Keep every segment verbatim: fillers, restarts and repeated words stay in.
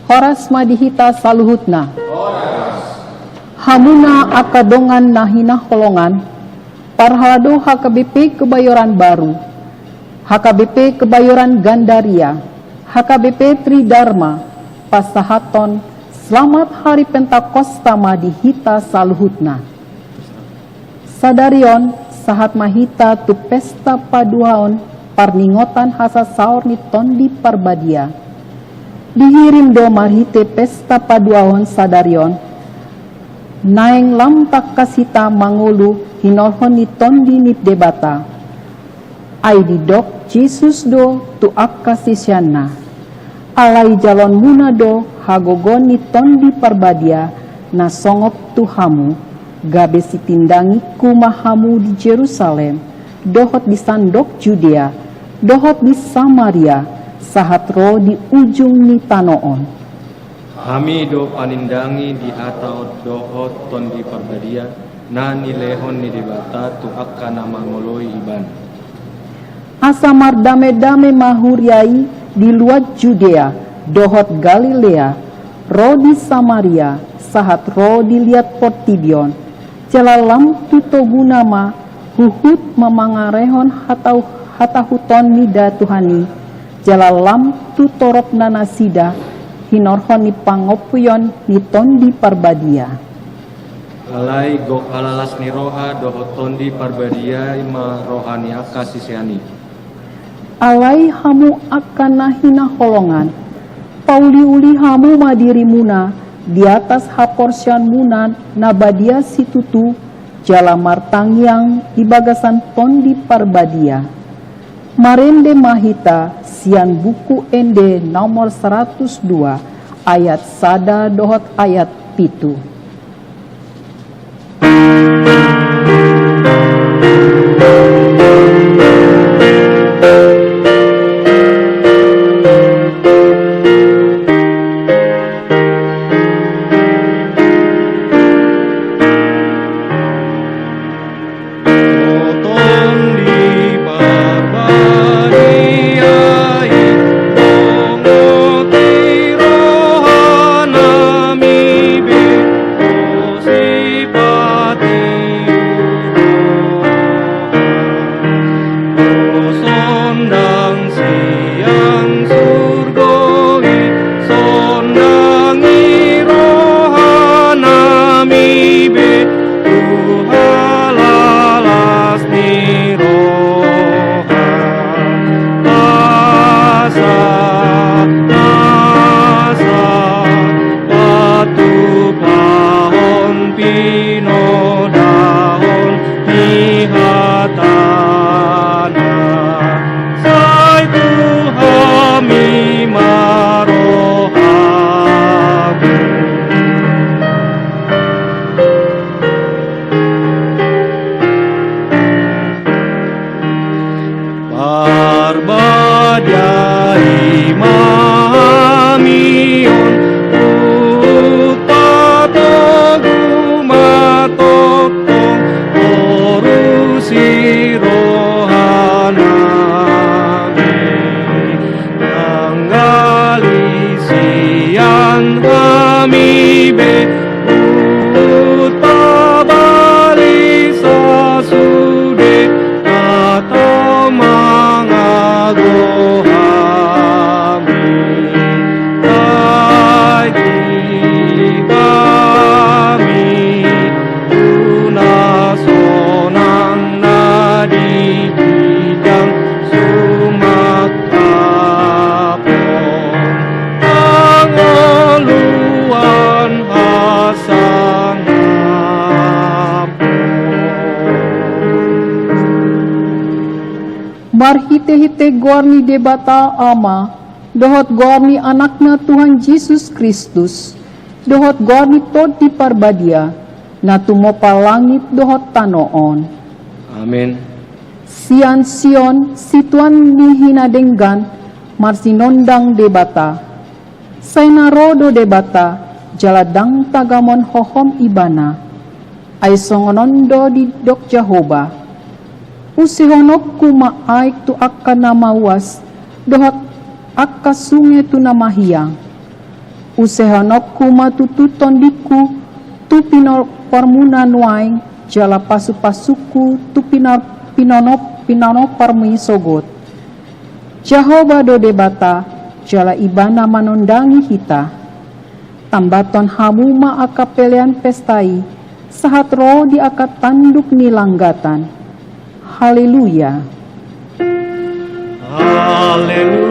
Horas ma di hita saluhutna. Hamuna angka dongan na hinaholongan, parhalado H K B P Kebayoran Baru, H K B P Kebayoran Gandaria, H K B P Tridharma, pasahathon selamat Hari Pentakosta ma di hita saluhutna. Sadari on, sahat ma hita tu pesta paduahon parningotan hasasaor ni Tondi Parbadia. Dihirim do marhite pesta paduahon sadari on, naeng lam tangkas hita mangolu hinorhon ni Tondi ni Debata. Ai didok Jesus do tu angka siseanna: Alai jalonmuna do hagogoon ni Tondi Parbadia na songop tu hamu, gabe sitindangingku ma hamu di Jerusalem, dohot di sandok Judea, dohot di Samaria, sahat ro di ujung ni tano on. Hami do panindangi di hata on dohot Tondi Parbadia, na nilehon ni Debata tu angka na mangoloi Ibana. Asa mardamedame ma huria i di luat Judea dohot Galilea, ro di Samaria, sahat ro di liat portibi on. Jala lam tu toguna ma huhut ma mangarehon hatau-, hatahuton mida Tuhan i, jala lam tu toropna nasida hinorhon ni pangompuion ni Tondi Parbadia. Alai gok halalas ni roha dohot Tondi Parbadia i ma roha ni angka sisean i. Alai hamu angka na hinaholongan, pauliuli hamu ma dirimuna di atas haporseaonmuna na badia situtu, jala martangiang di bagasan Tondi Parbadia. Marende ma hita sian Buku Ende nomor saratus dua, ayat sada dohot ayat pitu. Tondi Parbadia i, bongoti rohanami be, o sipata ni roha. O sondang sian surgo i, sondangi rohanami be, tu halalas ni roha. Asa, asa patupahon pinodahon ni hatana, sai tu hami ma rohamu. Parbadia i ma hami on, huhut patogu ma tongtong, urusi rohanami. Nanggali sian hami be, huhut pabali sasude, na tau mangago hami. Ai di hami tu na sonang na di ginjang sumak tapon, pangoluan hasangapon. Marhitehite goar ni Debata Ama, dohot goar ni Anakna Tuhan Jesus Kristus, dohot goar ni Tondi Parbadia, na tumompa langit dohot tano on. Amen. Sian Sion, situan ni hinadenggan, marsinondang Debata. Sai na ro do Debata, jala ndang tagamon hohom Ibana. Ai songon on do didok Jahowa: Usehononku ma aek tu angka na mauas, dohot angka sunge tu na mahiang. Usehononku ma tutu tondingku tu pinomparmuna nuaeng, jala pasupasungku tu pinor-, pinonop-, pinomparmuna sogot. Jahowa do Debata, jala Ibana manondangi hita. Tambathon hamu ma angka pelean pesta i, sahat ro di angka tanduk ni langgatan. Haleluya. Haleluya.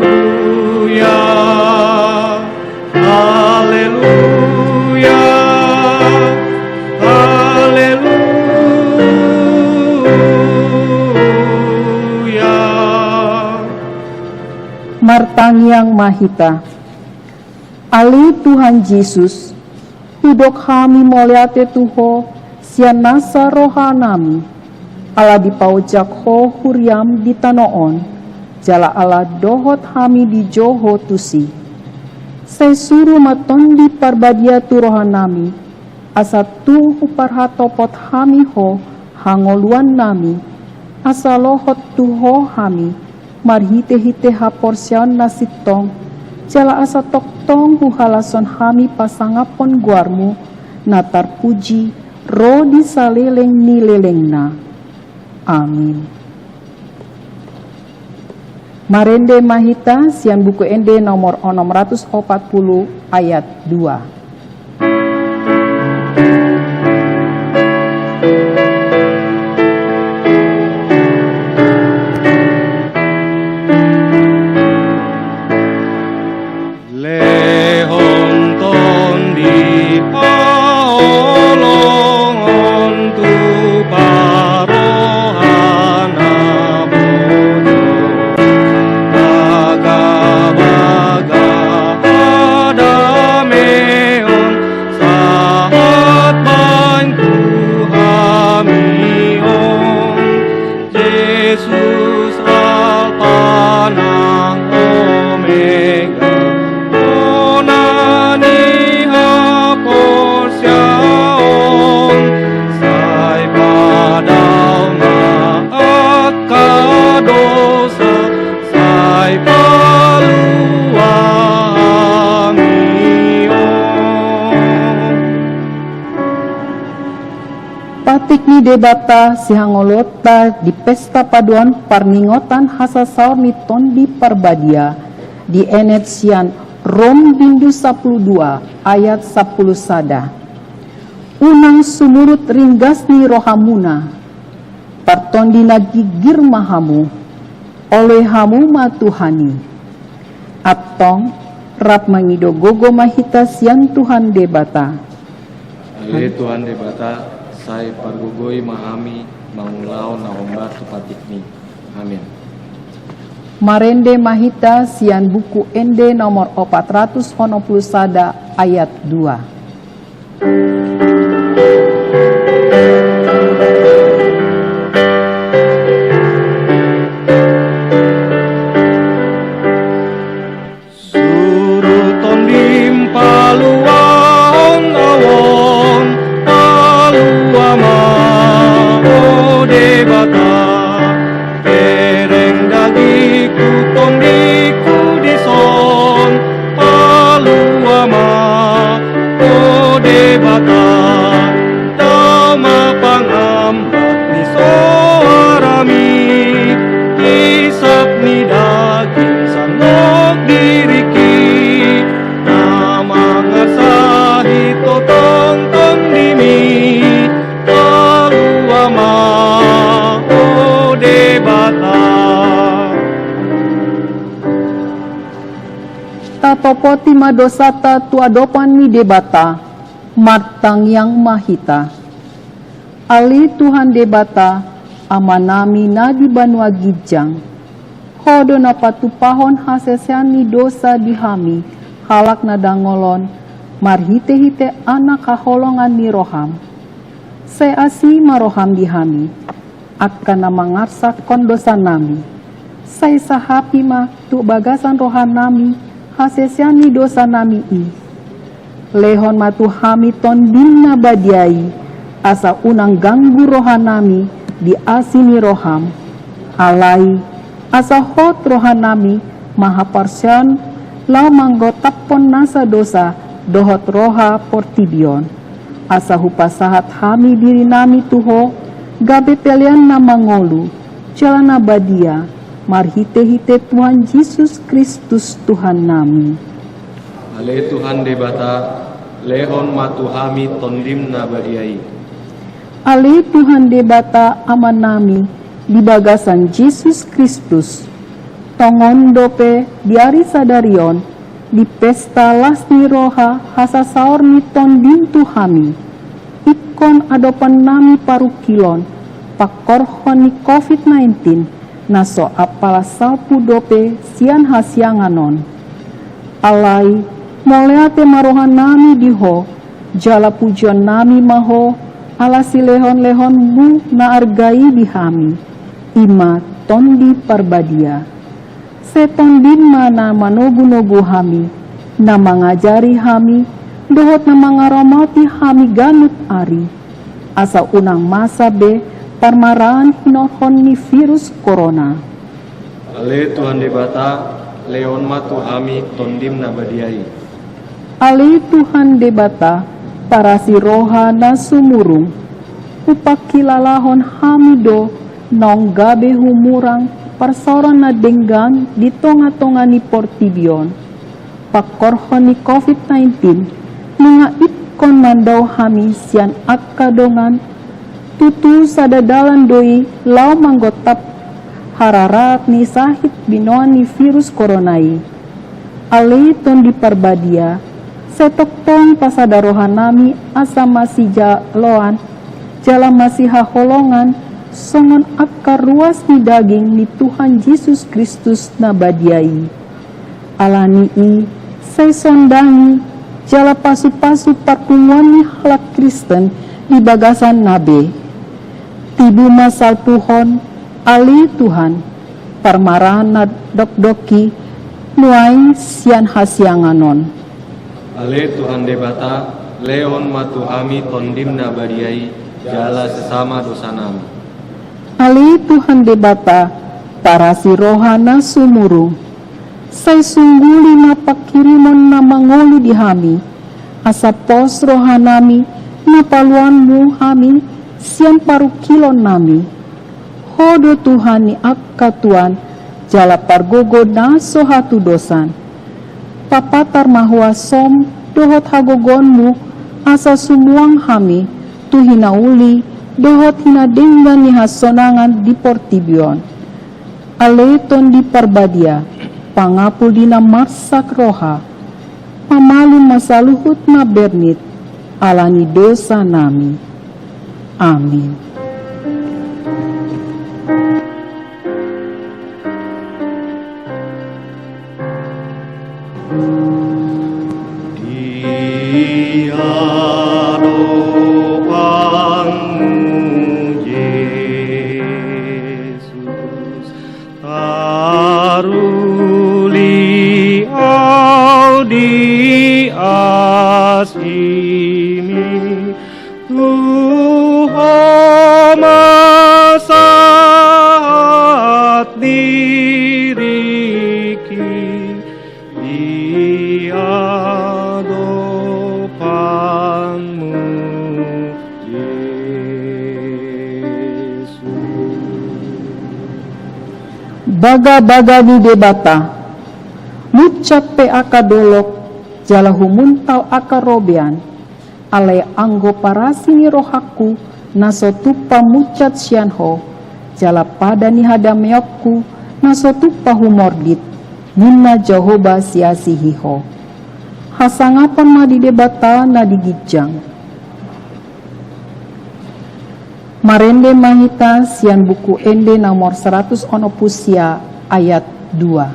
Haleluya. Haleluya. Martangiang ma hita. Ale Tuhan Jesus, hudok hami mauliate tu Ho sian nasa rohanami, ala dipaojak Ho huriaM di tano on, jala ala dohot hami dijou Ho tusi. Sai suru ma Tondi Parbadia tu rohanami, asa tung huparhatopot hami Ho hangoluannami, asa lohot tu Ho hami, marhitehite haporseaon na sintong, jala asa tongtong huhalashon hami pasangaphon goarMu na tarpuji ro di saleleng ni lelengna. Amin. Marende ma hita sian Buku Ende nomor onom ratus opat puluh ayat dua. Lehon Tondi haholongon tu parrohana bojom, bagabaga hadameon sahat bahen tu hami on. Jesus Alpa nang Omega, bona ni haporseaon, sai padao ma angka dosa, sai palua hami on. Patik ni Debata sihangoluonta di pesta paduahon parningotan hasasaor ni Tondi Parbadia dienet sian Rom bindu sampulu dua ayat sampulu sada. Unang sumurut ringgas ni rohamuna, partondi na ginggir ma hamu, oloi hamu ma Tuhan i. Antong, rap mangido gogo ma hita sian Tuhan Debata. Ale Tuhan Debata, sai pargogoi ma hami mangulahon na hombar tu patikMi. Amin. Marende ma hita sian Buku Ende nomor opat ratus onom puluh sada ayat dua. Suru TondiM paluahon ahu on, palua ma, o Debata. Bereng dagingku, tondingku dison, palua ma, o Debata. Dao ma pangambat ni soaraMi, hisap ni daging sandok diringki, na mangarsahi tongtong TondiMi, palua ma, o Debata. Tatopoti ma dosanta tu adopan ni Debata, martangiang ma hita. Ale Tuhan Debata, Amanami na di banua ginjang, Ho do na patupahon hasesean ni dosa di hami, halak na dangol on, marhitehite Anak haholongan ni rohaM. Sai asi ma rohaM di hami, angka na mangarsakkon dosanami. Sai sahapi ma tu bagasan rohanami hasesean ni dosanami i. Lehon ma tu hami TondiM na badia i, asa unang ganggu rohanami di asi ni rohaM. Alai, asa hot rohanami marhaporseaon laho manggotaphon nasa dosa dohot roha portibi on, asa hupasahat hami dirinami tu Ho, gabe pelean na mangolu, jala na badia, marhitehite Tuhan Jesus Kristus Tuhannami. Ale Tuhan Debata, lehon ma tu hami Tondim na badia i. Ale Tuhan Debata Amanami, di bagasan Jesus Kristus, tongon dope di ari sadari on, di pesta las ni roha hasasaor ni Tondim tu hami, ingkon adopannami parungkilon, pangkorhon ni covid nineteen, na so apala salpu dope sian hasiangan on. Alai, mauliate ma rohanami di Ho, jala pujionnami ma Ho, ala silehonlehonMu na arga i di hami, i ma Tondi Parbadia. Sai Tondim ma na manogunogu hami, na mangajari hami, dohot na mangaramoti hami ganup ari, asa unang masa be parmaraan hinorhon ni virus corona. Ale Tuhan Debata, lehon ma tu hami Tondim na badia i. Ale Tuhan Debata, parasi roha na sumurung, hupangkilalahon hami do naung gabe humurang parsaoran na denggan di tongatonga ni portibi on. Pangkorhon ni covid nineteen, nunga ingkon mandao hami sian angka dongan, tutu sada dalan do i laho manggotap hararaat ni sahit binoan ni virus corona i. Ale Tondi Parbadia, sai tongtong pasada rohanami asa masijaloan, jala masihaholongan, songon angka ruas ni daging ni Tuhan Jesus Kristus na badia i. Alani i, sai sondangi, jala pasupasu parpunguan ni halak Kristen di bagasan na be. Tibu ma salpuhon, ale Tuhan, parmaraan na dokdok i, nuaeng sian hasiangan on. Ale Tuhan Debata, lehon ma tu hami Tondim na badia i, jala sesa ma dosanami. Ale Tuhan Debata, parasi roha na sumurung, sai sungguli ma panghirimon na mangolu di hami, asa pos rohanami na paluanmu hami sian parungkilonnami. Ho do Tuhan ni angka tuan, jala pargogo na so hatudosan. Papatar ma huasom dohot hagogoonmu, asa sumuang hami tu hinauli dohot hinadenggan ni hasonangan di portibi on. Ale Tondi Parbadia, pangapul di na marsak roha, pamalum ma saluhut na bernit, ala ni dosanami. Amin. Di adopanmu, Jesus, taruli au di asimi. Tu Ho ma sahat diriki di adopanmu, Jesus. Bagabaga ni Debata, muncap pe angka dolok, jala humuntal angka robean, alai anggo parasi ni rohangku na so tumpa muncap sian Ho, jala pada ni hadameonku na so tumpa humordit, ninna Jahowa siasihi Ho. Hasangapon ma di Debata na di ginjang. Marende ma hita sian Buku Ende nomor saratus onom pulu sia, ayat dua.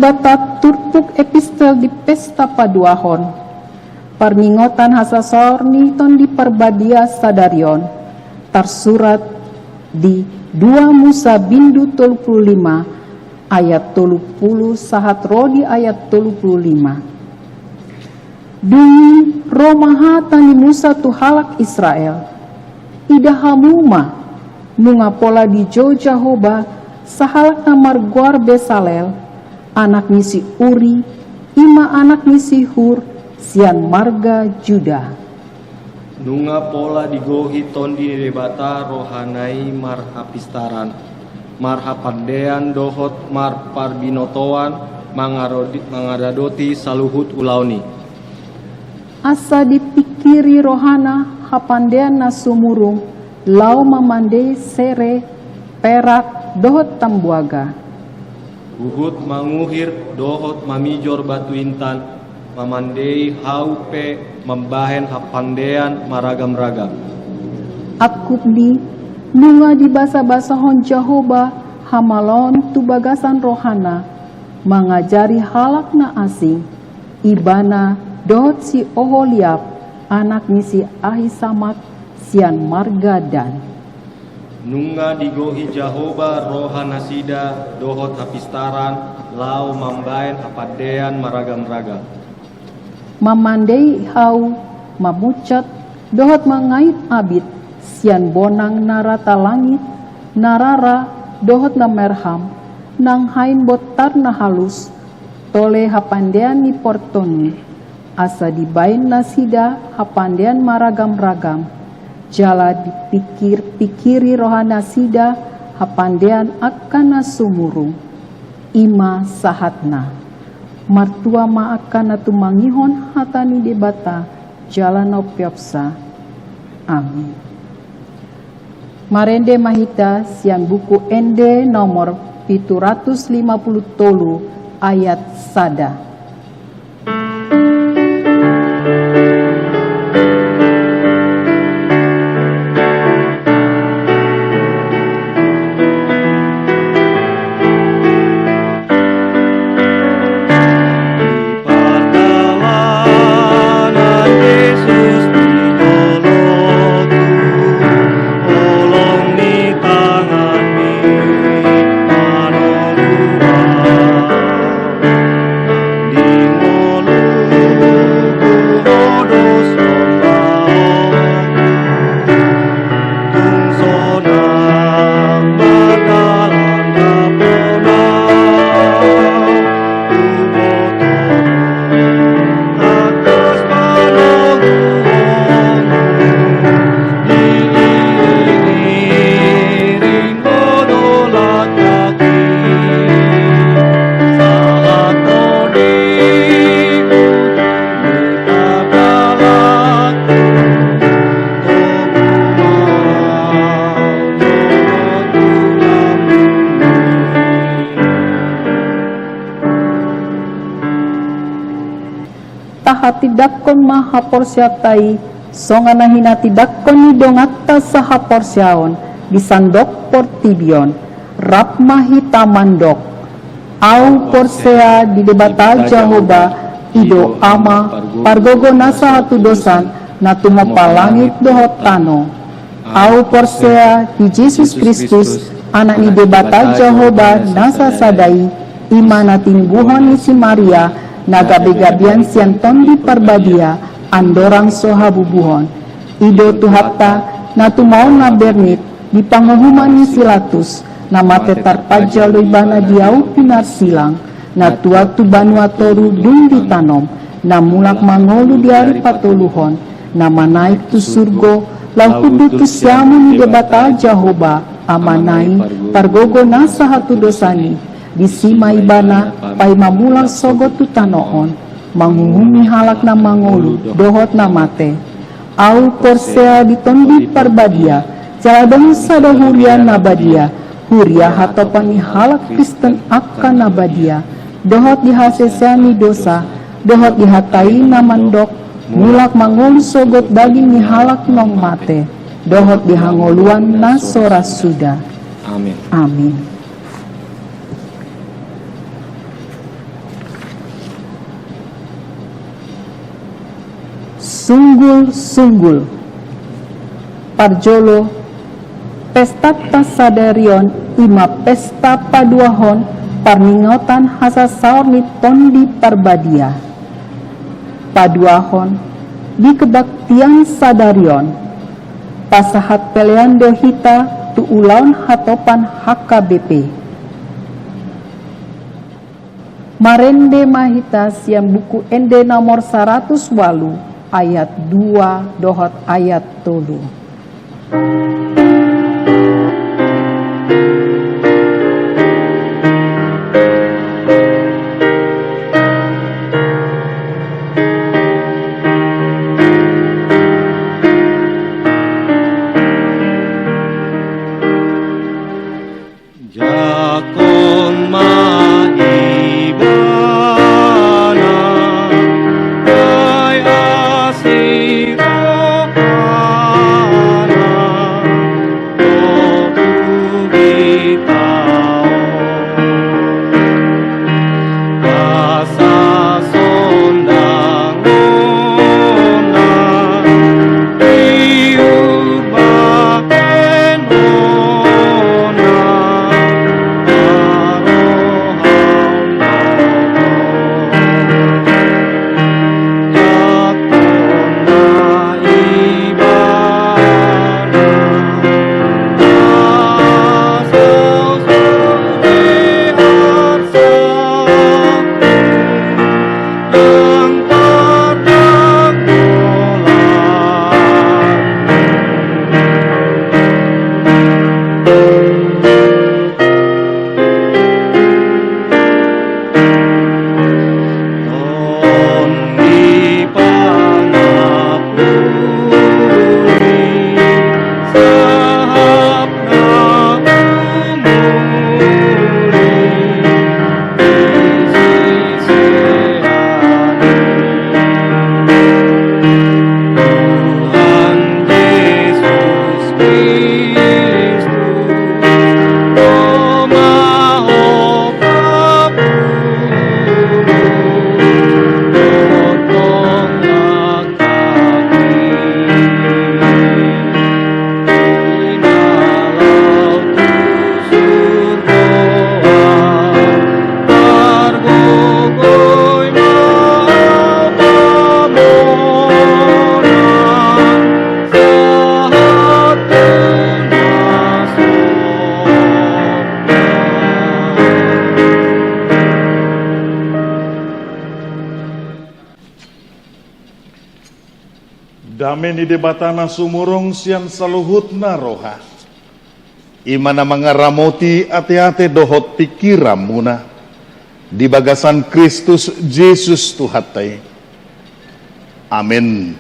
Debata turpuk epistel di pesta paduahon, parningotan hasasaor ni Tondi Parbadia sadari on, tarsurat di dua Musa bindu tolu pulu lima ayat tolu pulu sahat ro di ayat tolu pulu lima. Dung i ro ma hata ni Musa tu halak Israel: Ida hamu ma, nunga pola dijou Jahowa sahalak na margoar Besalel, anak ni si Uri, i ma anak ni si Hur, sian marga Juda. Nunga pola digohi Tondi ni Debata rohana i marhapistaran, marhapandean dohot marparbinotoan, mangarodi-, mangaradoti saluhut ulaon i. Asa dipingkiri rohana hapandean na sumurung, laho mamandei sere, perak, dohot tambuaga. Huhut manguhir dohot mamijor batu intan, mamandei hau pe mambahen hapandean maragamragam. Angkup ni, nunga dibasabasahon Jahowa hamaloon tu bagasan rohana, mangajari halak na asing, ibana dohot si Oholiab, anak ni si Ahisamak, sian marga Dan. Nunga digohi Jahowa rohanasida dohot hapistaran, laho mambahen hapandean maragamragam. Mamandei hau, mamucat, dohot mangait abit, sian bonang na ra talangit, na rara, dohot na merham, nang hain bontar na halus, tole hapandean ni portonni, asa dibaen nasida hapandean maragamragam, jala dipingkirpingkiri rohanasida hapandean angka na sumurung. I ma sahatna. Martua ma angka na tumangihon hata ni Debata jala na umpeopsa. Amin. Marende ma hita sian Buku Ende nomor pitu ratus lima pulu tolu ayat sada. Tahatindangkon ma haporseaonta i, songon na hinatindangkon ni donganta sahaporseaon di sandok portibi on. Rap ma hita mandok: Ahu porsea di Debata Jahowa, i do Ama, pargogo na sahatudosan, na tumompa langit dohot tano. Ahu porsea di Jesus Kristus, Anak ni Debata Jahowa na sasada i, i ma na tinimbuhon ni si Maria, na gabegabean sian Tondi Parbadia, andorang so habubuhon. I do Tuhanta, na tumaon na bernit, di panguhuman ni si Pilatus, na mate tarpanjal do Ibana di ahu pinarsilang, na tuat tu banua toru dung ditanom, na mulak mangolu di ari patoluhon, na manaek tu surgo, laho hundul tu siamun ni Debata Jahowa, Amana i, pargogo na sahatudosan i, disi ma Ibana paima mulak sogot tu tano on, manguhumi halak na mangolu dohot na mate. Ahu porsea di Tondi Parbadia, jala adong sada huria na badia, huria hatopan ni halak Kristen angka na badia, dohot di hasesean ni dosa, dohot di hata i na mandok, mulak mangolu sogot daging ni halak naung mate, dohot di hangoluan na so ra suda. Amin. Amin. Sunggul-sunggul. Parjolo, pestanta sadari on i ma pesta paduahon parningotan hasasaor ni Tondi Parbadia. Paduahon di kebaktian sadari on, pasahat pelean do hita tu ulaon hatopan H K B P. Marende ma hita sian Buku Ende nomor saratus ualu, ayat dua dohot ayat tolu. Jangkon ma ibana, ai asi rohana, do tu hita on. Hasasondangonna, Dame ni Debata na sumurung sian saluhutna roha, i ma na mangaramoti ateate dohot pingkiranmuna di bagasan Kristus Jesus Tuhanta i. Amen.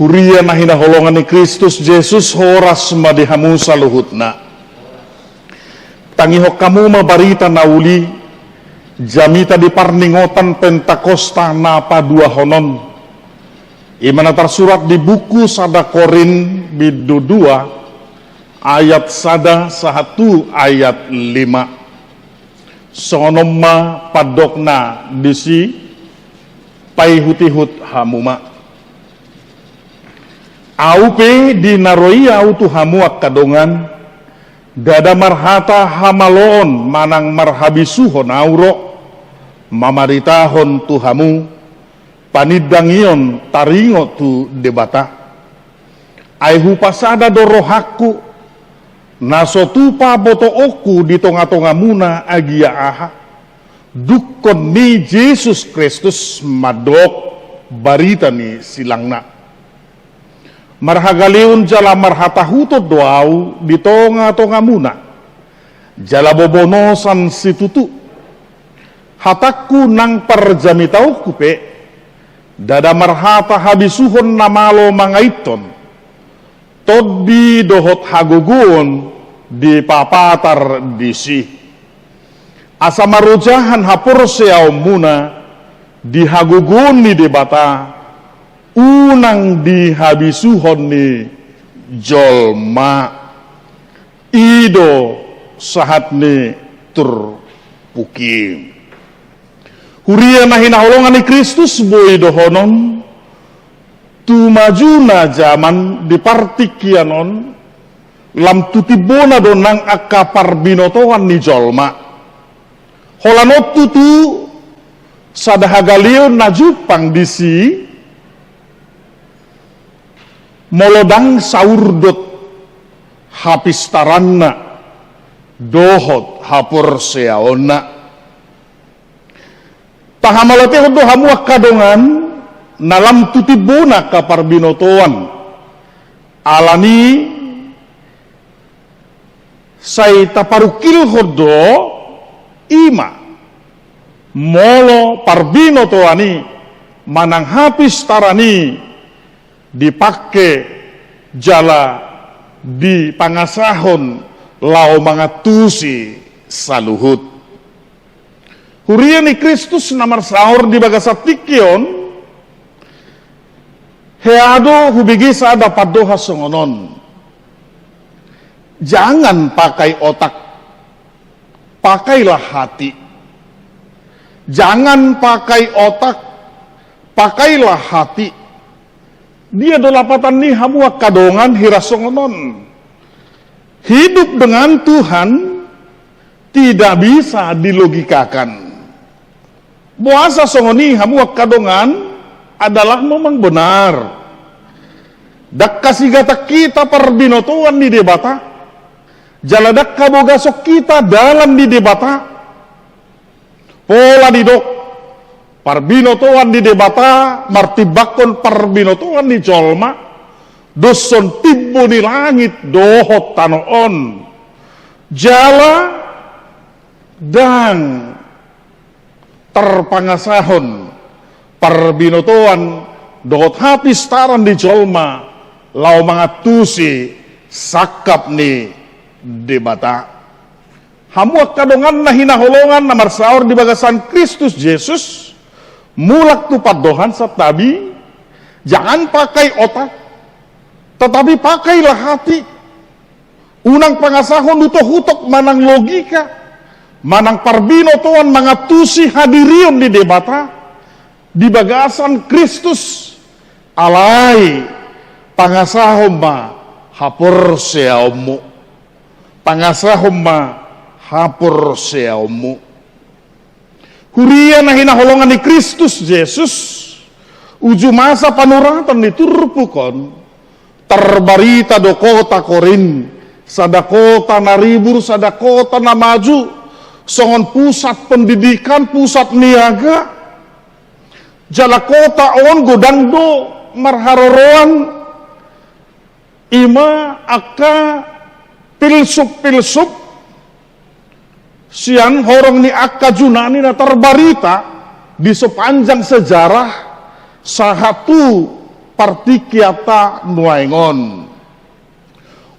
Huria na hinaholongan ni Kristus Jesus, horas ma di hamu saluhutna. Tangihon hamu ma barita na uli jamita di parningotan Pentakosta na paduahon on, i ma na tarsurat di buku sada Korint bindu dua ayat sada sahat tu ayat lima. Songon on ma pandokna disi, paihutihut hamu ma. Ahu pe di na ro i ahu tu hamu angka dongan, ndada marhata hamaloon manang marhabisuhon ahu ro mamaritahon tu hamu panindangion taringot tu Debata. Ai hupasada do rohangku, na so tupa botoonku di tongatongamuna agia aha, dungkon ni Jesus Kristus mandok barita ni silangna. Marhagaleon jala marhatahuton do ahu di tongatongamuna, jala bobonosan situtu. Hatangku nang parjamitaonku pe, ndada marhata habisuhon na malo mangaithon, tondi dohot hagogoon dipapatar disi. Asa marojahan haporseaonmuna di hagogoon ni Debata, unang di habisuhon ni jolma. I do sahat ni turpuk i. Huria na hinaholongan ni Kristus, boi dohonon, Tu majuna jaman di partingkian on, lam tu timbona do nang angka parbinotoan ni jolma. Holan on tutu sada hagaleon na jumpang disi, molo ndang saurdot hapistaranna dohot haporseaonna. Tahamauliatehon do hamu angka dongan, na lam tu timbona angka parbinotoan. Alani sai taparungkilhon do, i ma, molo parbinotoan i manang hapistaran i dipangke jala dipangasahon laho mangantusi saluhut. Huria ni Kristus na marsaor di bagasan tingki on, hea do hubege sada pandohan songon on. Jangan pakai otak, pakailah hati. Jangan pakai otak, pakailah hati. Dia do lapatan ni hamu angka dongan hira songon on. Hidup dengan Tuhan tidak bisa dilogikakan. Boasa songon i hamu angka dongan, adalah memang benar. Ndang hasigatan hita parbinotoan ni Debata, jala ndang habogason hita dalan ni Debata. Pola didok, parbinotoan ni Debata martimbangkon parbinotoan ni jolma, dos on timbo ni langit dohot tano on. Jala ndang tarpangasahon parbinotoan dohot hapistaran ni jolma laho mangantusi sangkap ni Debata. Hamu angka dongan na hinaholongan na marsaor di bagasan Kristus Jesus, mulak tu pandohan santabi, jangan pakai otak, tetapi pakailah hati. Unang pangasahon utok-utok manang logika, manang parbinotoan mangantusi hadirion ni Debata di bagasan Kristus, alai pangasahon ma haporseaonmu. Pangasahon ma haporseaonmu. Huria na hinaholongan ni Kristus Jesus, uju masa panuratan ni turpuk on, tarbarita do kota Korint, sada kota na ribur, sada kota na maju, songon pusat pendidikan, pusat niaga. Jala kota on godang do marharoroan, i ma angka pilsup-pilsup sian horong ni angka Junani na tarbarita di sepanjang sejarah sahat tu partingkianta nuaeng on.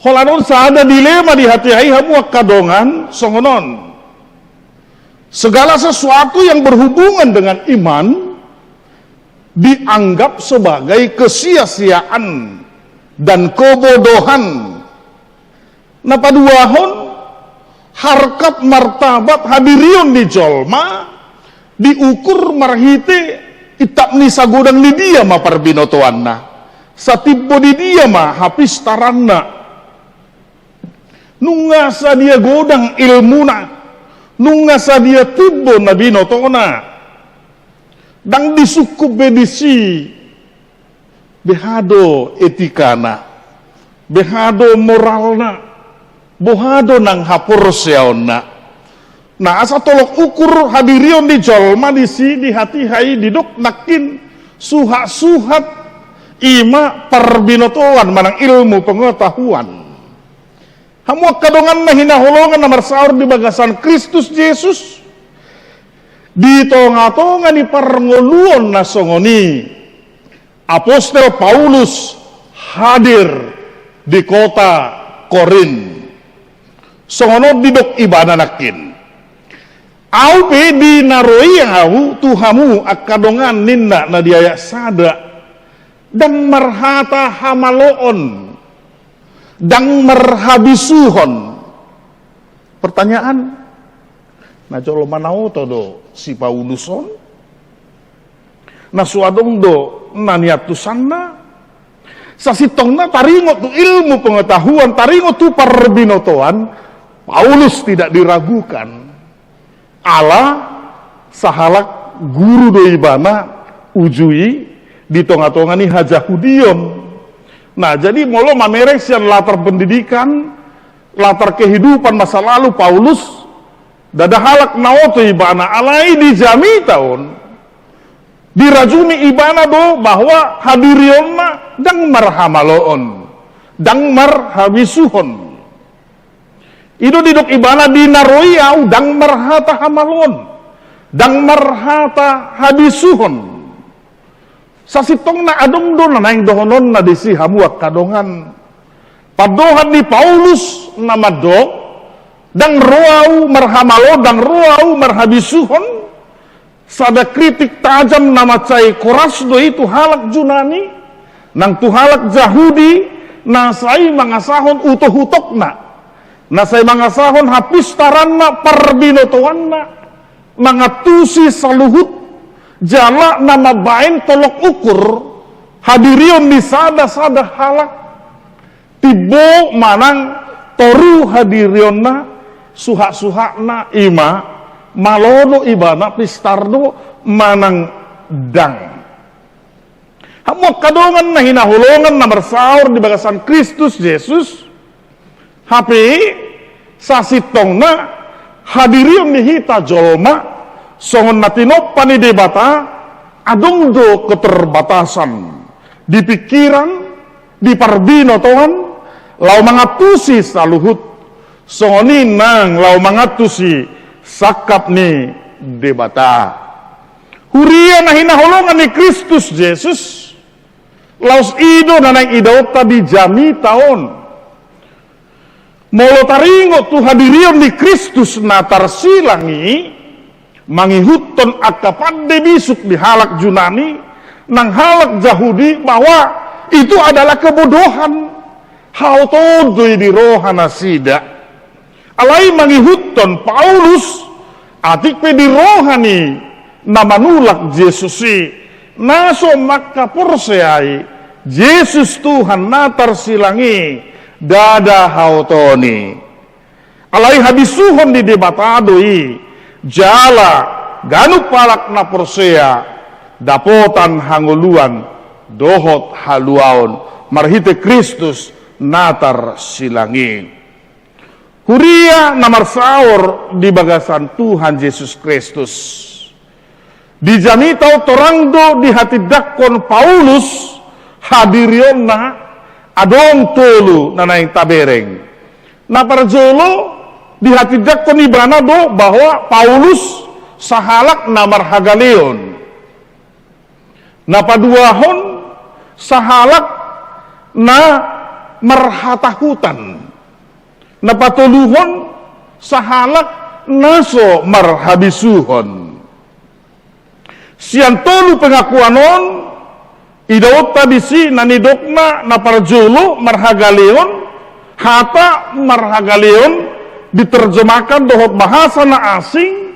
Holan on sada dilema di hatiha i hamu angka dongan songon on. Segala sesuatu yang berhubungan dengan iman dianggap sebagai kesia-siaan dan kebodohan. Na paduahon, harkat martabat hadirion ni jolma diukur marhite intap ni sagodang ni dia ma parbinotoanna, satimbo ni dia ma hapistaranna. Nunga sadia godang ilmuna, nunga sadia timbo na binotona, ndang disungkun be disi beha do etikana, beha do moralna, boha do nang haporseaonna. Na asa tolok ukur hadirion ni jolma disi di hatiha i didok nangkin suhat-suhat, i ma parbinotoan manang ilmu pengetahuan. Hamu angka dongan na hinaholongan na marsaor di bagasan Kristus Jesus, di tonga-tonga ni parngoluon na songon i, Apostel Paulus hadir di kota Korint. Songon on didok ibana nangkin. Au pe di na ro i au tu hamu angka dongan ninna na di ayat sada, ndang marhata hamaloon, ndang marhabisuhon. Pertanyaan, na jolo manaoto do si Paulus on? Na so adong do na niantusanna? Sasintongna taringot tu ilmu pengetahuan, taringot tu parbinotoan, Paulus tidak diragukan. Ala sahalak guru do ibana uju i di tonga-tonga ni hajahudion. Nah, jadi molo mamereng sian latar pendidikan, latar kehidupan masa lalu Paulus, ndada halak na oto ibana, alai di jamita on dirajumi ibana do bahwa hadirionna ndang marhamaloon, ndang marhabisuhon. I do didok ibana, di na ro i ahu ndang marhata hamaloon, ndang marhata habisuhon. Sasintongna adong do na naeng dohononna disi hamu angka dongan. Pandohan ni Paulus na mandok, ndang ro ahu marhamaloon, ndang ro ahu marhabisuhon, sada kritik tajam na mansai koras do i tu halak Junani, nang tu halak Jahudi, na sai mangasahon utok-utokna, na sai mangasahon hapistaranna, parbinotoanna, mangantusi saluhut jala na mambaen tolok ukur hadirion ni sada-sada halak. Timbo manang toru hadirionna, suhak-suhakna i ma, malo do ibana pistar do manang ndang. Hamu angka dongan na hinaholongan na marsaor di bagasan Kristus Jesus, hape sasintongna hadirion ni hita jolma songon na tinompa ni Debata, adong do keterbatasan di pikiran, di parbinotoan, laho mangantusi saluhut, songon i nang laho mangantusi sangkap ni Debata. Huria na hinaholongan ni Kristus Jesus, laos i do na naeng idaonta di jamita on. Molo taringot tu hadirion ni Kristus na tarsilang i, mangihuthon angka pande bisuk di halak Junani nang halak Jahudi, bahwa itu adalah kebodohan. Haotoon do i di roha nasida. Alai mangihuthon Paulus, atik pe di roha ni na manulak Jesus i, na so mangkaporseai Jesus Tuhan na tarsilang i, ndada haotoon i. Alai habisuhon ni Debata do i, jala ganup halak na porsea dapotan hangoluan dohot haluaon marhite Kristus na tarsilang i. Huria na marsaor di bagasan Tuhan Jesus Kristus, di jamita on torang do dihatindangkon Paulus hadirionna, adong tolu na naeng tabereng. Na parjolo, dihatindangkon ibana do bahwa Paulus sahalak na marhagaleon. Na paduahon, sahalak na marhatahutan. Na patoluhon, sahalak na so marhabisuhon. Sian tolu pengakuan on, idaonta disi na nidokna, na parjolo marhagaleon. Hata marhagaleon diterjemahkan dohot bahasa na asing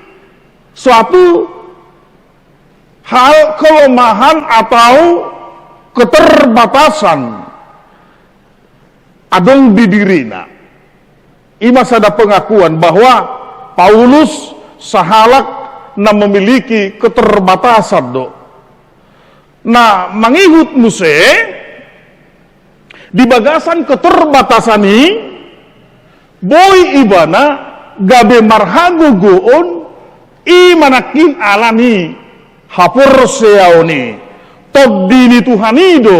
suatu hal kelemahan atau keterbatasan adong di dirina. I ma sada pengakuan bahwa Paulus sahalak na memiliki keterbatasan do. Na mangihut muse, di bagasan keterbatasan i, boi ibana gabe marhagogoon, i ma nangkin ala ni haporseaon i. Tondi ni Tuhan i do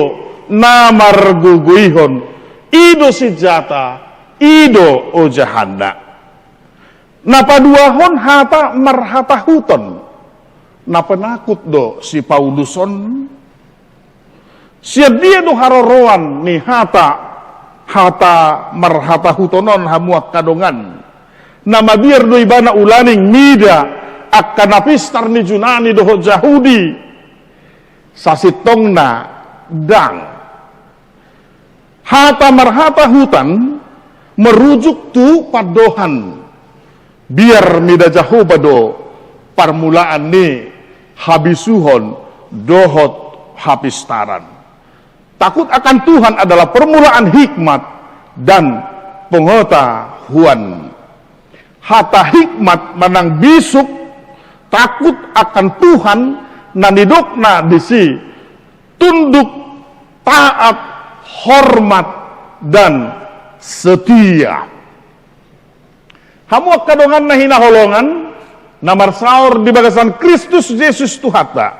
na margogoihon, i do sinjata, i do ojahanna. Na paduahon, hata marhatahuton. Na penakut do si Paulus on. Sian dia do haroroan ni hata, hata marhatahuton on, hamu angka dongan? Na mabiar do ibana ulaning mida angka na pistar ni Junani dohot Jahudi? Sasintongna ndang. Hata marhatahutan merujuk tu pandohan, biar mida Jahowa do parmulaan ni habisuhon dohot hapistaran. Takut akan Tuhan adalah permulaan hikmat dan pengetahuan. Hata hikmat manang bisuk, takut akan Tuhan, na nidokna disi tunduk, taat, hormat, dan setia. Hamu angka dongan na hinaholongan, na marsaor di bagasan Kristus Jesus Tuhanta,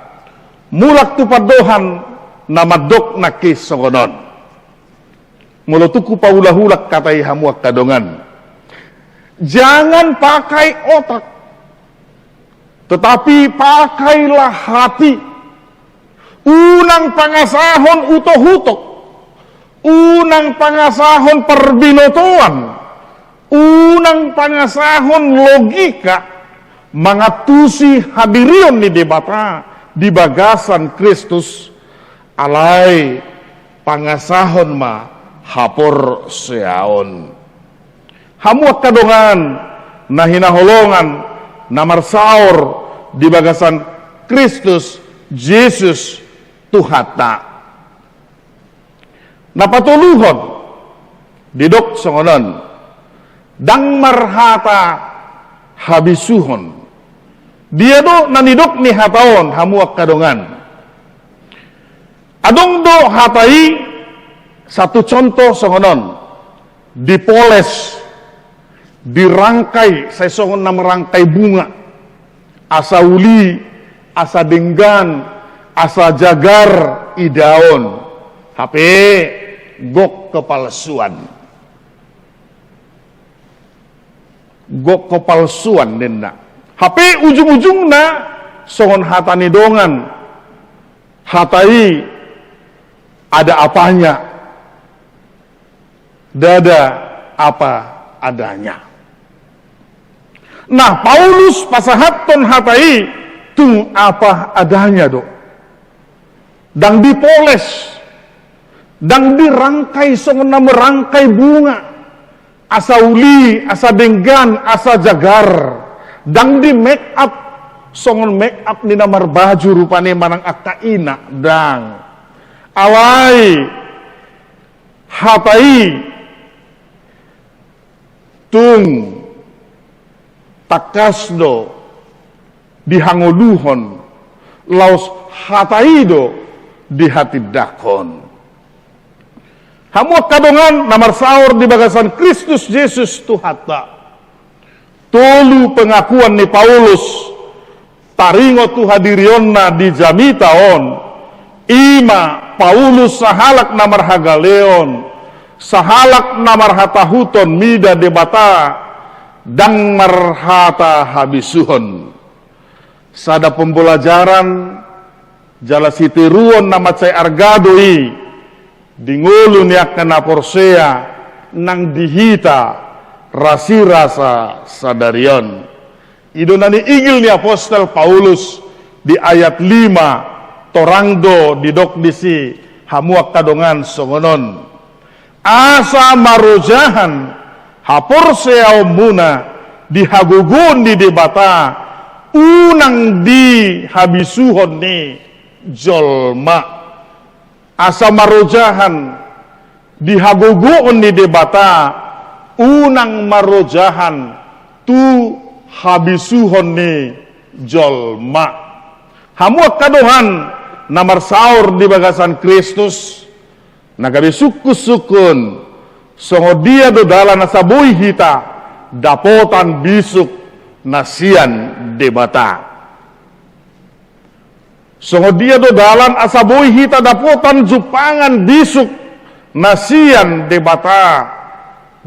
mulak tu pandohan na mandok nangkin songon on. Molo tung hupaulak-ulak hata i hamu angka dongan, jangan pakai otak, tetapi pakailah hati. Unang pangasahon utok-utok, unang pangasahon parbinotoan, unang pangasahon logika mangantusi hadirion ni Debata di bagasan Kristus, alai pangasahon ma haporseaon. Hamu angka dongan na hinaholongan, na marsaor di bagasan Kristus Jesus Tuhanta. Na patoluhon, didok songon on, ndang marhata habisuhon. Dia do na nidok ni hata on, hamu angka dongan? Adong do hata i, satu contoh songon on, dipoles, dirangkai, sai songon na merangkai bunga, asa uli, asa denggan, asa jagar idaon. Hape gok kepalsuan. Gok kepalsuan ninna. Hape ujung-ujungna songon hata ni dongan, hata i ada apanya. Ndada apa adanya. Nah, Paulus pasahathon hata i tung apa adanya do. Ndang dipoles, ndang dirangkai songon na merangkai bunga, asa uli, asa denggan, asa jagar, ndang di make up songon make up ni na marbaju rupani manang angka ina, ndang. Alai hata i tung tangkas do dihangoluhon, laos hata i do dihatindangkon. Hamu angka dongan na marsaor di bagasan Kristus Jesus Tuhanta. Tolu pengakuan ni Paulus taringot tu hadirionna di jamita on. I ma Paulus sahalak na marhagaleon, sahalak na marhatahuton mida Debata, ndang marhata habisuhon. Sada pembelajaran jala sitiruon na mansai arga do i di ngolu ni angka na porsea nang di hita rasirasa sadari on. I do na niigil ni apostel Paulus di ayat lima, torang do didok disi, hamu angka dongan, songon on. Asa marojahan haporseaonmuna di hagogoon ni Debata, unang di habisuhon ni jolma. Asa marojahan di hagogoon ni Debata, unang marojahan tu habisuhon ni jolma. Hamu angka dongan na marsaor di bagasan Kristus, na gabe sungkun-sungkun, songon dia do dalan asa boi hita dapotan bisuk na sian Debata? Songon dia do dalan asa boi hita dapotan jumpangan bisuk na sian Debata?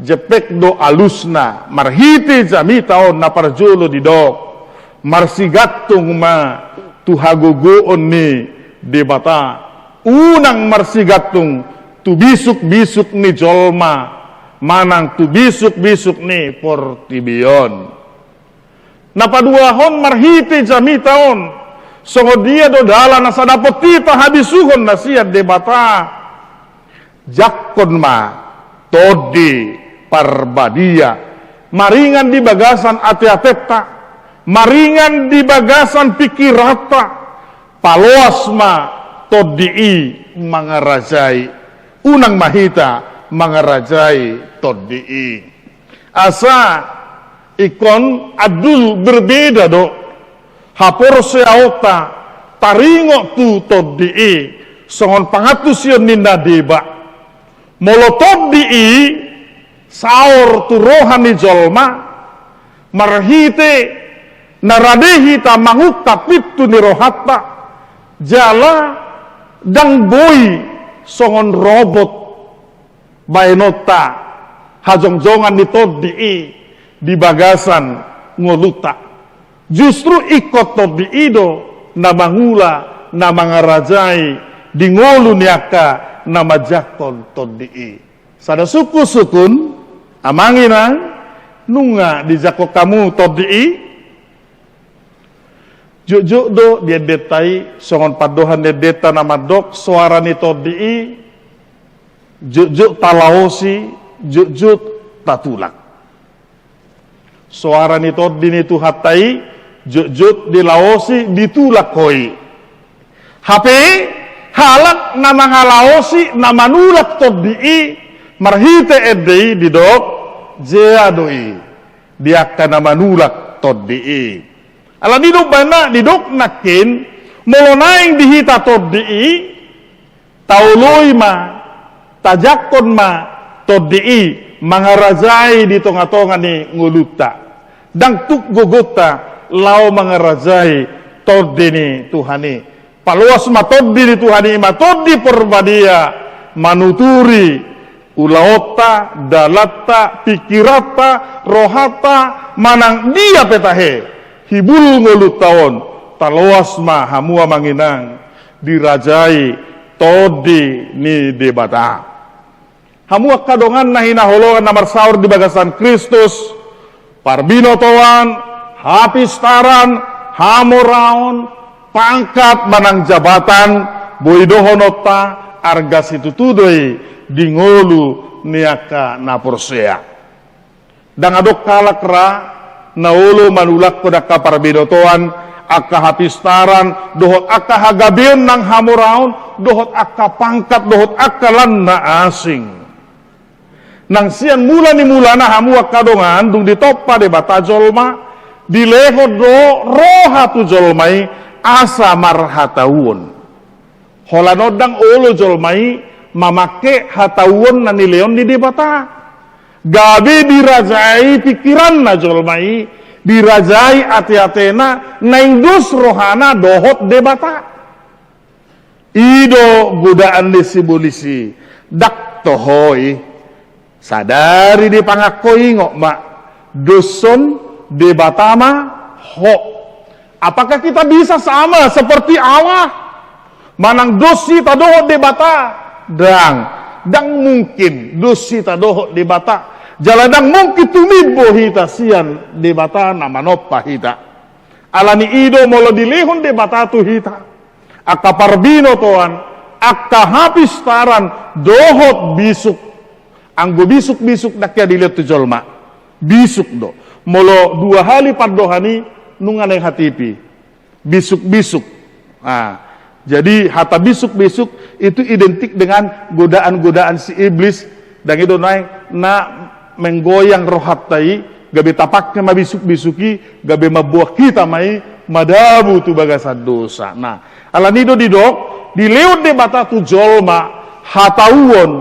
Jempek do alusna, marhite jamita on na parjolo didok, marsigantung ma tu hagogoon ni Debata. Unang marsigantung tu bisuk-bisuk ni jolma manang tu bisuk-bisuk ni portibi on. Na paduahon, marhite jamita on, songon dia do dalan asa dapot hita habisuhon na sian Debata? Jangkon ma Tondi Parbadia, maringan di bagasan ate-atenta, maringan di bagasan pingkiranta. Paloas ma Tondi i mangarajai, unang ma hita mangarajai Tondi i. Asa ingkon andul berbeda do haporseaonta taringot tu Tondi i songon pangantusion ni na deba. Molo Tondi i saor tu roha ni jolma, marhite na rade hita mangungkap pintu ni rohanta, jala ndang boi songon robot baenonta hajongjongan ni Tondi i di bagasan ngolunta. Justru ingkon Tondi i do na mangula, na mangarajai di ngolu ni angka na manjangkon Tondi i. Sada sungkunsungkun, amang inang, nunga dijangkon hamu Tondi i? Jotjot do di endenta i, songon pandohan ni endenta na mandok, soara ni Tondi i jotjot talaosi, jotjot tatulak. Soara ni Tondi ni Tuhanta i jotjot dilaosi, ditulak ho i. Hape halak na mangalaosi, na manulak Tondi i, marhite ende i didok jea do i di angka na manulak Tondi i. Alani do umbahen na didok nangkin, molo naeng di hita Tondi i, taoloi ma, tajangkon ma Tondi i mangarajai di tongatonga ni ngolunta. Ndang tuk gogonta laho mangarajai Tondi ni Tuhan i. Paloas ma Tondi ni Tuhan i, i ma Tondi Porbadia, manuturi ulaonta, dalanta, pingkiranta, rohanta, manang dia pe tahe hibul ngolunta on. Taloas ma hamu amang inang dirajai Tondi ni Debata. Hamu angka dongan na hinaholongan na marsaor di bagasan Kristus, parbinotoan, hapistaran, hamoraon, pangkat manang jabatan, boi dohononta arga situtu do i di ngolu ni angka na porsea. Ndang adong halak ra na olo manulakhon angka parbinotoan, angka hapistaran, dohot angka hagabeon nang hamoraon, dohot angka pangkat, dohot angka lan na asing. Nang sian mula ni mulana hamu angka dongan, dung ditompa Debata jolma, dilehon do roha tu jolma i asa marhatauon. Holan on ndang olo jolma i mamangke hatauon na nilehon ni Debata. Gabe dirajai pingkiranna jolma i, dirajai ateatena, naeng dos rohana dohot Debata. I do godaan ni sibolis i, ndang toho i. Sadari dipangangkoi, ingot ma, doshon Debata ma ho. Apakah kita bisa sama seperti Allah? Manang dos hita dohot Debata? Ndang, ndang mungkin dos hita dohot Debata. Jala ndang mungkin tumimbo hita sian Debata na manompa hita. Alani i do molo dilehon Debata tu hita angka parbinotoan, angka hapistaran dohot bisuk. Anggo bisuk-bisuk ndang hea dilehon tu jolma. Bisuk do. Molo dua hali pandohan i, nunga naeng hatipi. Bisuk-bisuk. Nah, jadi hata bisuk-bisuk itu identik dengan godaan-godaan si iblis. Ndang i do naeng na menggoyang rohanta i, gabe tapangke ma bisuk-bisuk i, gabe mamboan hita ma i madabu tu bagasan dosa. Nah, alani i do didok, dilehon Debata tu jolma hatauon,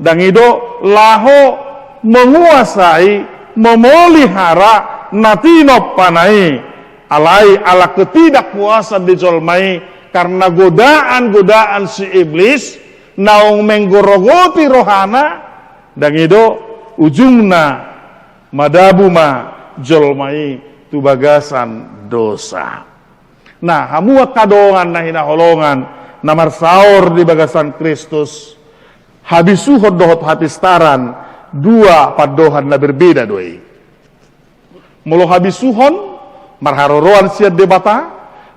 ndang i do laho menguasai, memelihara na tinompana i. Alai ala ketidakpuasan di jolma i karena godaan-godaan si iblis, naung menggorogoti rohana, ndang i do ujungna madabu ma jolma i tu bagasan dosa. Nah, hamu angka dongan na hinaholongan na marsaor di bagasan Kristus, habisuhon dohot hapistaran dua pandohan na berbeda do i. Molo habisuhon, marharoroan sian Debata,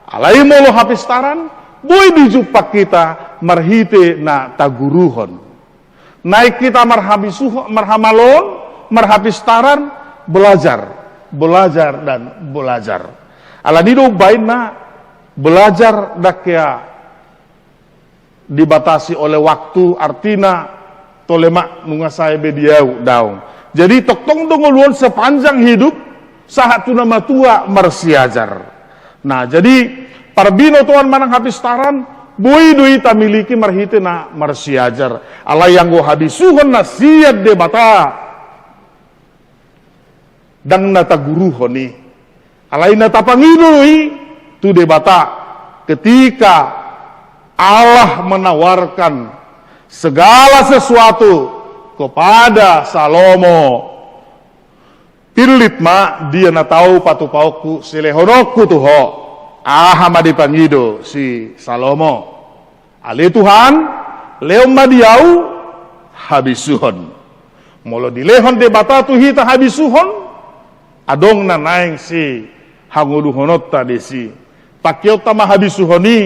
alai molo hapistaran, boi dijumpa hita marhite na taguruhon. Naeng hita marhabisuhon, marhamaloon, marhapistaran, belajar, belajar dan belajar. Alani do umbahen na belajar ndang hea dibatasi oleh waktu, artina tole ma nunga sae be di ahu, daong. Jadi tongtong do ngolu on sepanjang hidup, sahat tu na matua marsiajar. Nah, jadi parbinotoan manang hapistaran, boi do i tamiliki marhite na marsiajar. Alai anggo habisuhon na sian Debata, ndang na taguruhon i. Alai na tapangido do i tu Debata ketika Allah menawarkan segala sesuatu kepada Salomo. Pillit ma dia na tau patupaonku, silehononku tu ho. Aha ma dipangido si Salomo? Ale Tuhan, lehon ma di ahu habisuhon. Molo dilehon Debata tu hita habisuhon, adong na naeng sihangoluhononta disi. Pangkeonta ma habisuhon i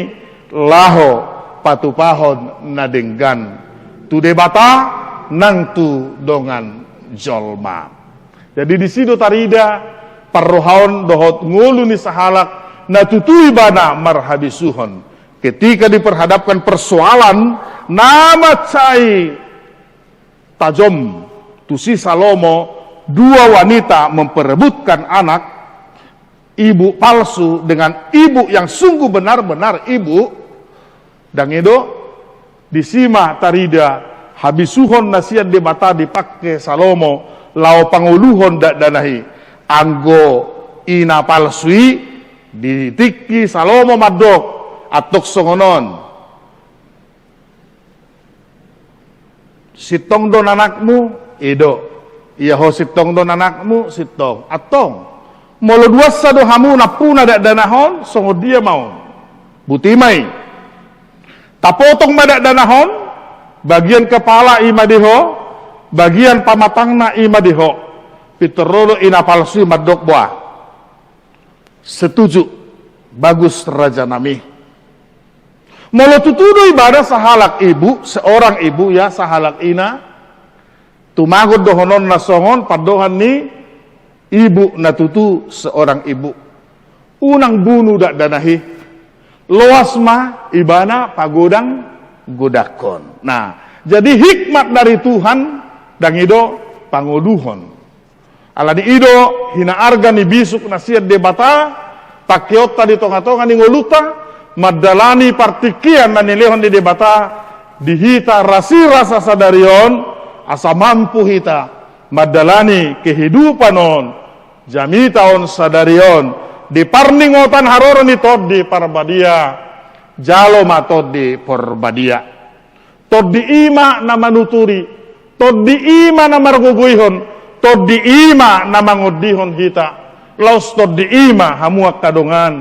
laho patupahon na denggan tu Debata nang tu dongan jolma. Jadi disi do tarida parrohaon dohot ngolu ni sahalak na tutu ibana marhabisuhon. Ketika diperhadapkan persoalan na mansai tajom tu si Salomo, dua wanita memperebutkan anak, ibu palsu dengan ibu yang sungguh benar-benar ibu, ndang i do, disi ma tarida habisuhon na sian Debata dipangke Salomo laho pangoluhon dakdanak i. Anggo ina palsu i, di tingki Salomo mandok, antong songon on. Sintong do anakmu? I do. Ia ho sintong do anakmu? Sintong. Antong. Molo duansa do hamu nampuna dakdanak on, songon dia ma on? Buti ma i. Tapotong ma dakdanak on, bagian kepala i ma di ho, bagian pamatangna i ma di ho. Pintor ro do ina palsu i mandok, boa. Setuju, bagus rajanami. Molo tutu do ibana sahalak ibu, seorang ibu ya, sahalak ina, tumagon dohononna songon pandohan ni ibu na tutu seorang ibu. Unang bunu dakdanak i. Loas ma ibana pagodang-godangkon. Nah, jadi hikmat dari Tuhan, ndang i do pangoluhon. Alani i do hinaarga ni bisuk na sian Debata, pangkeonta di tonga-tonga ni ngolunta, mandalani partingkian na nilehon ni Debata di hita rasirasa sadari on, asa mampu hita mandalani kehidupan on, jamita on sadari on, di parningotan haroro ni Tondi Parbadia, jalo ma Tondi Parbadia. Tondi i ma na manuturi, Tondi i ma na margogoihon, Tondi i ma na mangondihon hita. Laos Tondi i ma hamu angka dongan,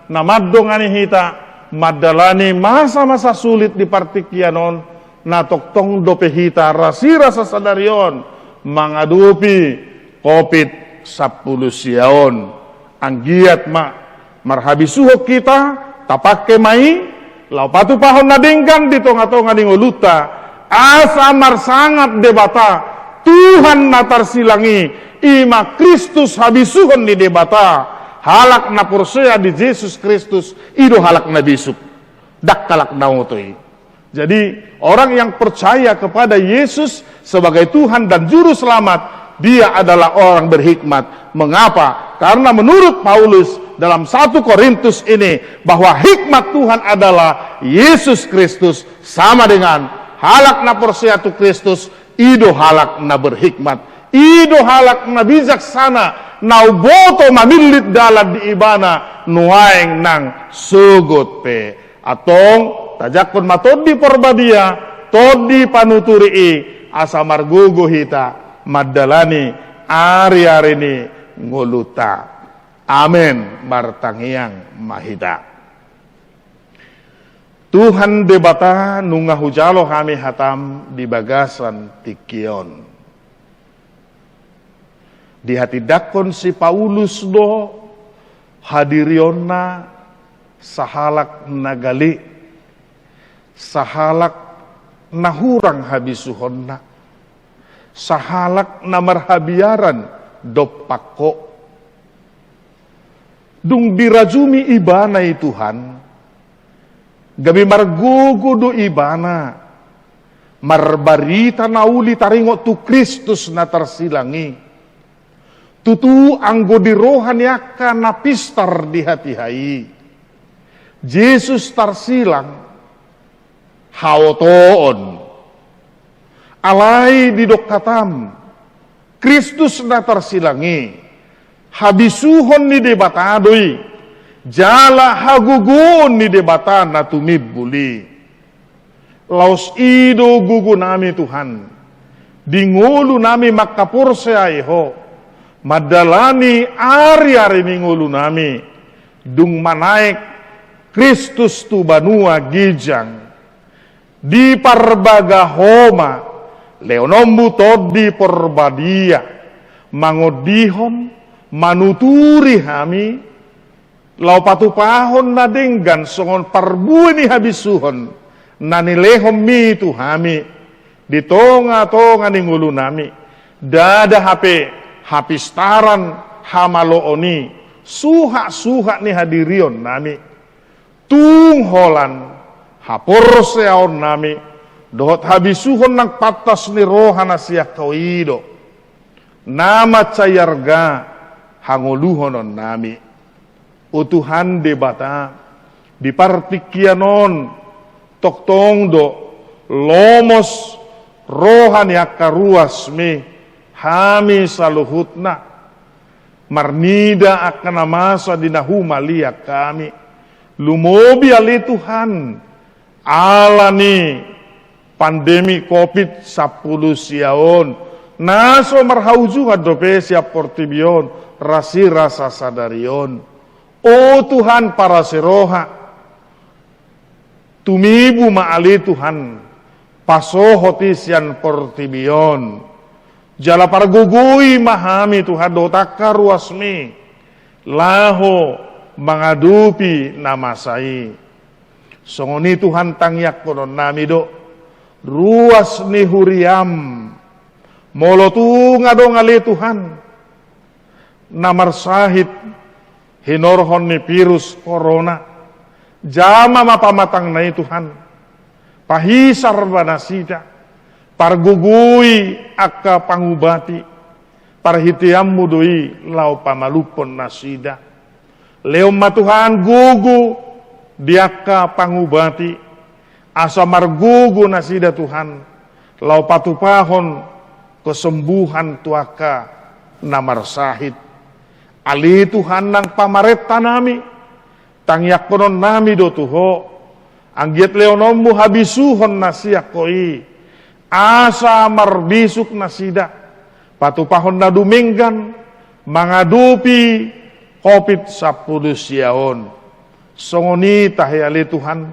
na mandongani hita mandalani masa-masa sulit di partingkian on, na tongtong dope hita rasirasa sadari on mangadopi Covid sampulu sia on. Anggiat ma marhabisuhon hita, tapangke ma i laho patupahon na denggan di tonga-tonga ni ngolunta, asa marsangap Debata, Tuhan na tarsilang i, i ma Kristus habisuhon ni Debata. Halak na porsea di Jesus Kristus, i do halak na bisuk, ndang halak na oto i. Jadi, orang yang percaya kepada Yesus sebagai Tuhan dan Juru Selamat, dia adalah orang berhikmat. Mengapa? Karena menurut Paulus dalam satu Korintus ini, bahwa hikmat Tuhan adalah Yesus Kristus, sama dengan halak na porsea tu Kristus, i do halak na berhikmat, i do halak na bijaksana, na umboto mamillit dalan di ibana nuaeng nang sogot pe. Antong, tajangkon ma Tondi Porbadia, Tondi Panuturi i, asa margogo hita mandalani ari-ari ni ngolunta. Amen. Martangiang ma hita. Tuhan Debata, nunga hujalo hami hatam di bagasan tingki on. Dihatindangkon si Paulus do hadirionna sahalak na gale, sahalak na hurang habisuhonna, sahalak na marhabiaran dompak Ho. Dung dirajumi ibana i Tuhan, Gabe margogo do ibana marbarita na uli taringot tu Kristus na tarsilang i. Tutu anggo di roha ni angka na pistar di hatiha i, Jesus tarsilang haotoon. Alai didok hatam, Kristus na tarsilang i habisuhon ni Debata do i, jala hagogoon ni Debata na tumimbul i. Laos i do gogonami Tuhan, di ngolunami mangkaporseai Ho, mandalani ariari ni ngolunami, dung manaek Kristus tu banua ginjang. Diparbaga Ho ma lehononmu Tondi Porbadia, mangondihon, manuturi hami, laho patupahon na denggan songon parbue ni habisuhon na nilehonmi tu hami di tongatonga ni ngolunami, ndada hape hapistaran, hamaloon i, suhatsuhat ni hadirionnami. Tung holan haporseaonnami dohot habisuhon nang pantas ni roha na sian Ho i do na mansai arga hangoluhononnami. O Tuhan Debata, di partingkian on tongtong do lomos roha ni angka ruasmi hami saluhutna. Marnida angka na masa di na humaliang hami, lumobi ale Tuhan, ala ni pandemi Covid sampulu sia on, na so marhaujuan dope sian portibi on rasirasa sadari on. O Tuhan parasi roha, tumibu ma ale Tuhan pasohot i sian portibi on. Jala pargogoi ma hami Tuhan dohot angka ruasmi laho mangadopi na masa i. Songon i Tuhan tangiangkononnami do ruas ni huriam. Molo tung adong ale Tuhan na marsahit hinorhon ni virus corona, jama ma pamatangna i Tuhan. Pahisar ma nasida, pargogoi angka pangubati, parhiteanmu do i laho pamalumhon nasida. Lehon ma Tuhan gogo di angka pangubati, asa margogo nasida Tuhan, laho patupahon kesembuhan tu angka na marsahit. Ale Tuhan nang pamarentanami, tangiangkononnami do tu Ho, anggiat lehononmu habisuhon na sian Ho i, asa marbisuk nasida patupahon na dumenggan mangadopi Covid sampulu sia on. Songon i tahe ale Tuhan,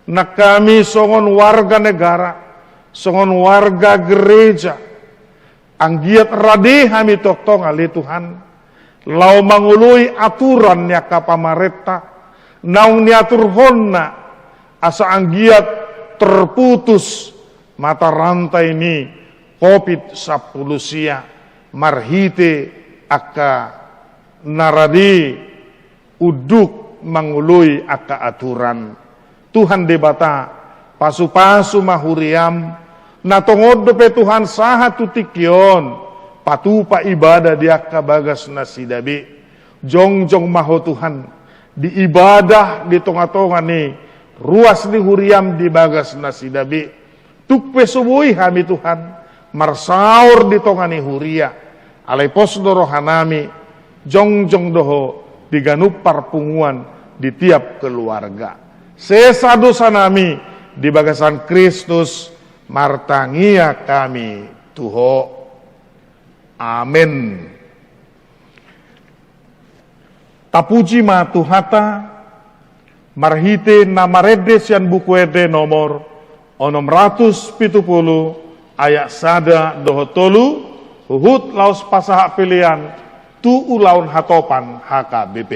nang hami songon warga negara, songon warga gereja, anggiat rade hami tongtong ale Tuhan, laho mangoloi aturan ni angka pamarenta naung niaturhonna, asa anggiat terputus mata rantai ni Covid sampulu sia marhite angka na rade unduk mangoloi angka aturan. Tuhan Debata, pasupasu ma huriam, na tongon dope Tuhan sahat tu tingki on patupa ibada di angka bagasnasida be. Jongjong ma Ho Tuhan di ibadah di tongatonga ni ruas ni huriam di bagasnasida be. Tung pe so boi hami Tuhan marsaor di tonga ni huria, alai pos do rohanami, jongjong do Ho di ganup parpunguan di tiap keluarga. Sesa dosanami di bagasan Kristus, martangiang hami tu Ho. Amen. Tapuji ma Tuhanta marhite na marende sian Buku Ende nomor onom ratus pitu pulu, ayat sada dohot tolu, huhut laos pasahat pelean tu ulaon hatopan H K B P.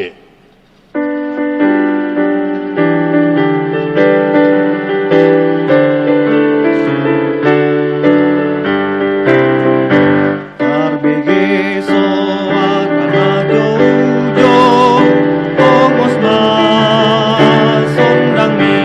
Tarbege soara na joujou, pongos ma sondangmi,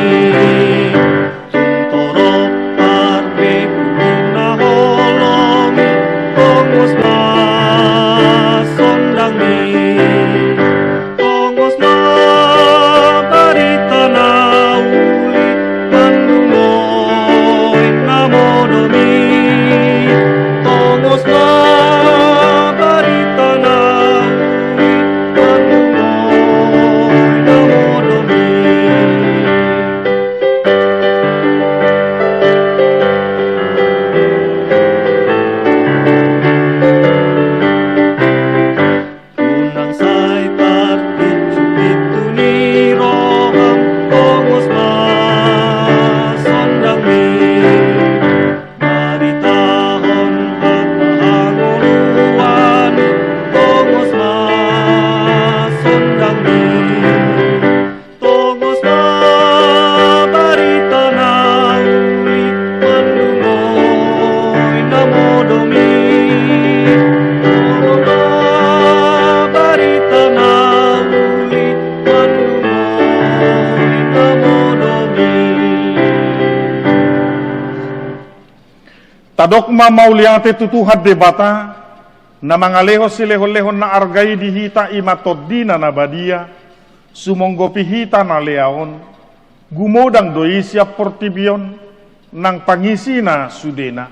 Tadok ma mauliate tu Tuhan Debata, na mangalehon silehonlehon na arga i di hita, i ma TondiNa na badia, sumonggopi hita na lea on. Gumodang do i sian portibi on, nang pangisina sudena.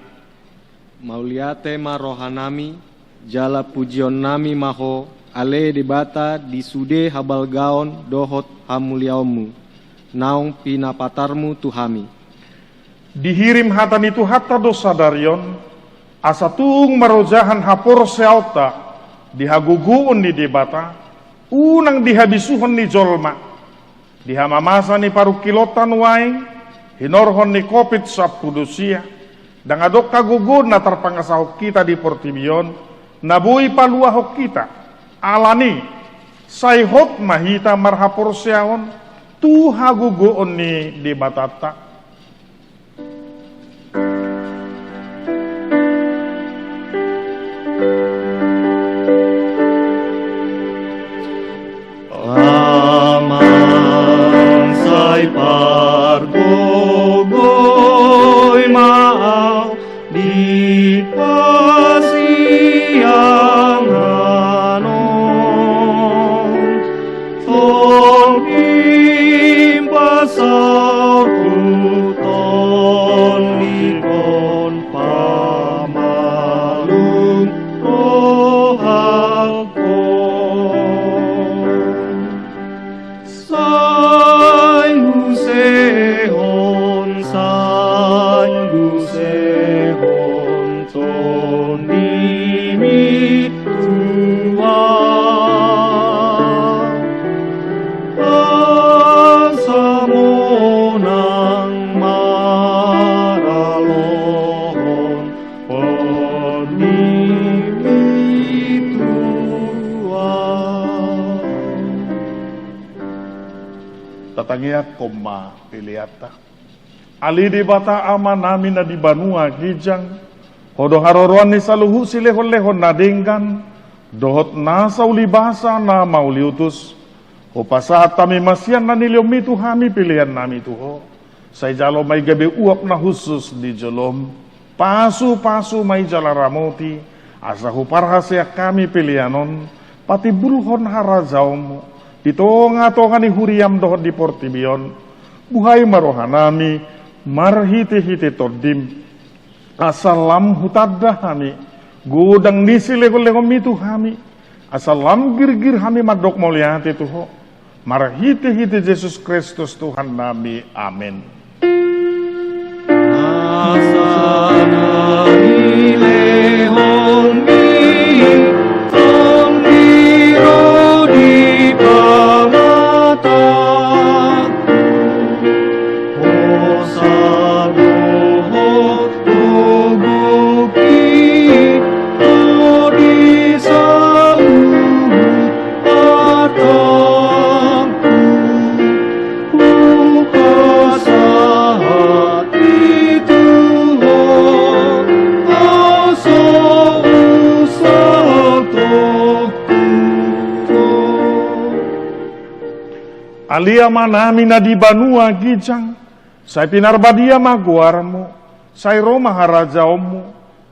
Mauliate ma rohanami, jala pujionnami ma Ho, ale Debata, di sude habalgaon dohot hamuliaonMu, naung pinapatarMu tu hami. Dihirim hata ni Tuhanta do sadari on, asa tung marojahan haporseaonta di hagogoon ni Debata, unang di habisuhon ni jolma, di hamamasa ni parungkilonta nuaeng, hinorhon ni Covid sampulu sia, ndang adong hagogoon na tarpangasahon hita di portibi on, na boi paluahon hita. Alani, sai hot ma hita marhaporseaon tu hagogoon ni Debatanta. Amang, sai pargogoi ma au di pasiangan on. TondiM pasaorhu, TondiM on pamalum rohangkon. Sai lusehon, sai lusehon TondiMi tu au, asa monang maralohon TondiMi tu au. Tatangiangkon ma peleanta. Ale Debata Amanami na di banua ginjang, Ho do haroroan ni saluhut silehonlehon na denggan dohot nasa ulibasa na mauliutus. Hupasahat hami ma sian na nilehonMi tu hami peleannami tu Ho. Sai jalo ma i gabe uap na hushus di joloM, pasupasu ma i jala ramoti, asa huparhaseang hami pelean on patimbulhon harajaonMu di tongatonga ni huriaM dohot di portibi on. Buhai ma rohanami marhitehite TondiM, asa lam hutanda hami godang ni silehonlehonMi tu hami, asa lam girgir hami mandok mauliate tu Ho. Marhitehite Jesus Kristus Tuhannami. Amen. Asa na nilehonMi, Tondi ro di pamatangku, hosa dohot gogoki, ro di saluhut artangku, hupasahat i tu Ho, asa salpu Ho. Ale Amanami na di banua ginjang, sai pinarbadia ma goarMu, sai ro ma harajaonMu,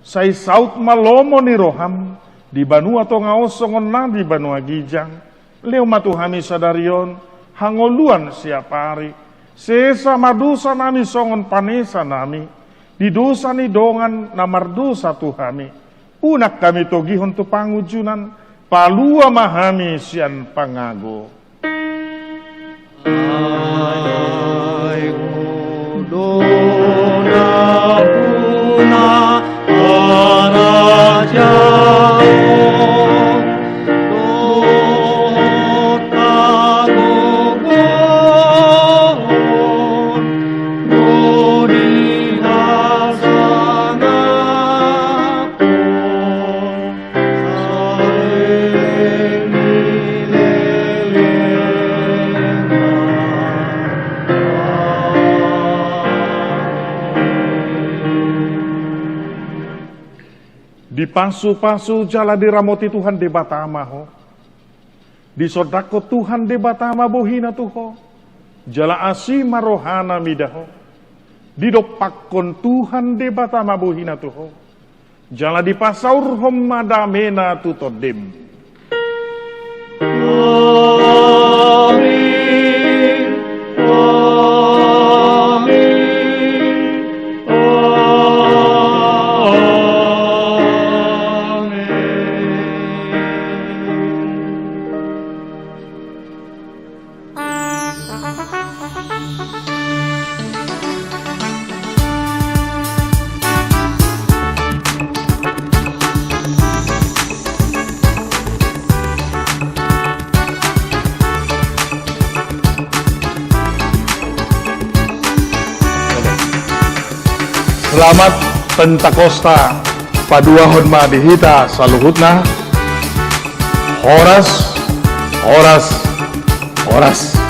sai saut ma lomo ni rohaM di banua tonga on songon na di banua ginjang. Lehon ma tu hami sadari on hangoluan siapari. Sesa ma dosanami songon panesanami di dosa ni dongan na mardosa tu hami. Unang hami togihon tu pangunjunan, palua ma hami sian pangago. Ai Ho do nampuna harajaon dohot hagogoon, do di hasangapon. Dipasupasu jala diramoti Tuhan Debata ma ho. Disondangkon Tuhan Debata ma bohina tu ho, jala asi ma rohana mida ho. Didompakkon Tuhan Debata ma bohina tu ho, jala dipasaorhon ma damena tu tondim. Selamat Pentakosta paduahon ma di hita saluhutna. Horas, horas, horas.